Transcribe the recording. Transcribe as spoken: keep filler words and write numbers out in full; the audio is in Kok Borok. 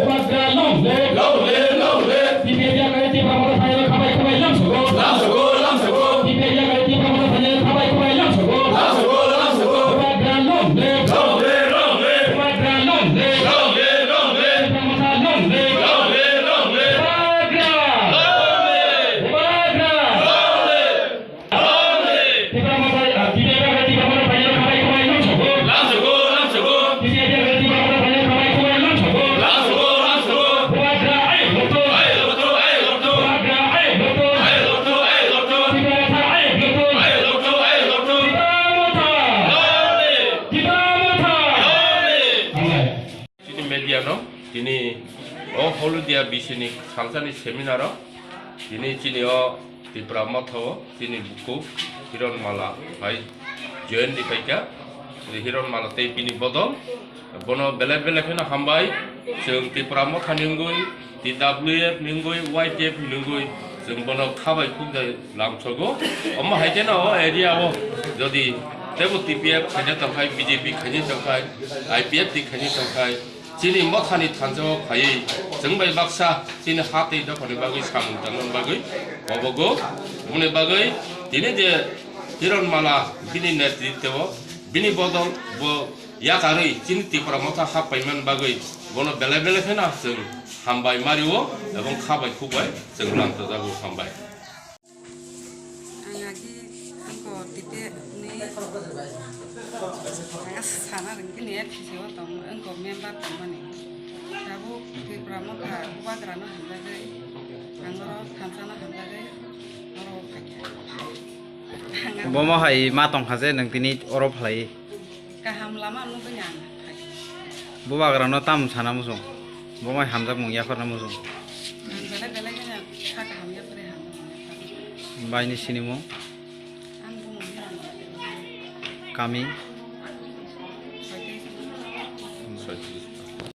Bubagra long live! Long live, long live! T P F yakarwi Tipra Motha phainairok khabai khubai lamsogo. Lamsogo, lamsogo! T P F yakarwi Tipra Motha phainairok khabai khubai lamsogo. Lamsogo, lamsogo! Bubagra long live! Long live, long live! Bubagra long live! Long live, long live! Tipra Motha long live! Long live, long live! Bubagra! Long live! Bubagra! Long live! Tipra Motha, ah, T P F Tipra Motha phainairok khabai khubai lamsogo. Lamsogo, lamsogo. T P F Tipra Motha phainairok khabai khubai lamsogo. Lamsogo, lamsogo. Bubagra ayuk lokto. Ayuk lokto, ayuk lokto. Bubagra ayuk lokto. Ayuk lokto, ayuk lokto. Tipra Motha ayuk lokto. Ayuk lokto, ayuk lokto. Tipra Motha. Long live! Tipra Motha. Long live! Hambai. Chini media no, tini o Holudia bisini salsani seminar o, tini chini o Tipra Motha o, chini bukhuk Hiron Mala bai join di paika, Hiron Mala tei bini bodol, bono belai belai kheno hambai, chwng Tipra Motha ni wngwi, T W F ni wngwi, Y T F ni wngwi, chwng bono khabai khukjai lamsogo. Omo hai kheno o area o jodi tebo T P F khaina tongkhai, B J P khaina tongkhai, I P F T khaina tongkhai, chini mothani thansa o phaiwi chwng bai baksa chini ha tei dophani bagwi samung tangmani bagwi kobogo. Boni bagwi tini je Hiron Mala bini netritwo o, bini bodol bo yakarwi chini Tipra Motha hap paimani bagwi bono belai belai kheno chwng hambai mario ebong kha bai khuk bai chwng lamtojago, hambai. Ang agi angko tipe ni sana ringkini F C C o tong angko member tongmani. Tabuk Tipra Motha Bubagra no hamjagwi, ang oro thansa no hamjagwi, oro phaikha. Bomo hai ma tongkha je nwng tini oro phalai. Kaham lama nugwi ang phai. Bubagrano tam sana muchung. Bomai hamjakmung yapharna muchung. Ang belai belai khe sa kaham yaphare hamjakmung yapharna. Baini sinimung? Ang bumung Hiran. Kami? Soitei.